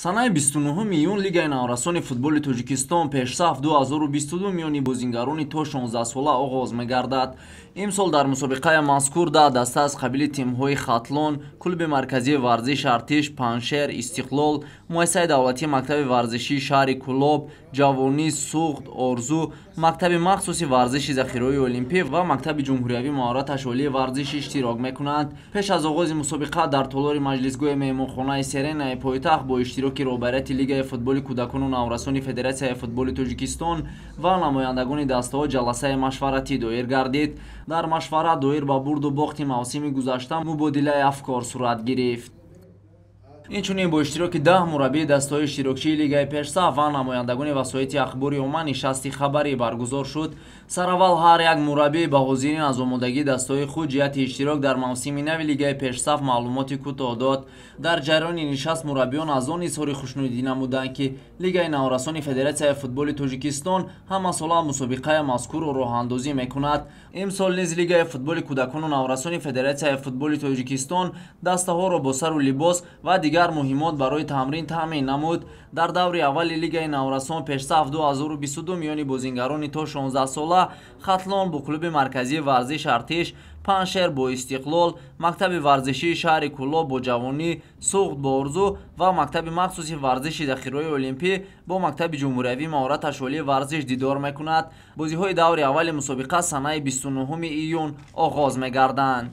Санаи 29 июн Лигаи наврасони футболи Тоҷикистон пешсаф 2022 миёни бозингарони то 16 сола оғоз мегардад. Имсол дар мусобиқаи мазкур 10 даста аз қабили тимҳои Хатлон, Клуби марказии варзиш Артиш, Панҷшер, Истиқлол, Муассисаи давлатии мактаби варзишии шаҳри Кӯлоб, Ҷавонӣ, Суғд, Орзу, мактаби махсуси варзиши захираҳои олимпӣ ва мактаби ҷумҳуриявии маҳораташ олии варзиш иштирок мекунанд. Пеш аз оғози мусобиқа дар толори маҷлисгоҳи меҳмонхонаи Серенаи пойтахт бо иштироки роҳбарияти Лигаи футболи кӯдакону наврасони Федератсияи футболи Тоҷикистон ва намояндагони дастаҳо ҷаласаи машваратӣ доир гардид. Дар машварат доир ба бурду бохти мавсими гузашта мубодилаи афкор сурат гирифт. Инчунин бо иштироки 10 мураббии дастаҳои иштирокчии Лигаи пешсаф ва намояндагони васоити ахбори омма нишасти хабарӣ баргузор шуд. Сараввал ҳар як мураббӣ ба ҳозирин аз омодагии дастаҳои худ ҷиҳати иштирок дар мавсими нави Лигаи пешсаф маълумоти кӯтоҳ дод. Дар ҷараёни нишаст мураббиён аз он изҳори хушнудӣ намуданд, ки Лигаи наврасони Федератсияи футболи Тоҷикистон ҳамасола мусобиқаи мазкурро роҳандозӣ мекунад. Имсол низ Лигаи футболи кӯдакону наврасони Федератсияи футболи Тоҷикистон дастаҳоро бо сару либос ва дигар муҳимот барои тамрин таъмин намуд. Дар даври аввали Лигаи наврасон пешсаф 2022 миёни бозингарони то 16 сола Хатлон бо Клуби марказии варзиш Артиш, Панҷшер бо Истиқлол, мактаби варзишии шаҳри Кӯлоб бо Ҷавонӣ, Суғд бо Орзу ва мактаби махсуси варзиши захираҳои олимпӣ бо мактаби ҷумҳуриявии маҳораташ олии варзиш дидор мекунад. Бозиҳои даври аввали мусобиқа санаи 29 июн оғоз мегарданд.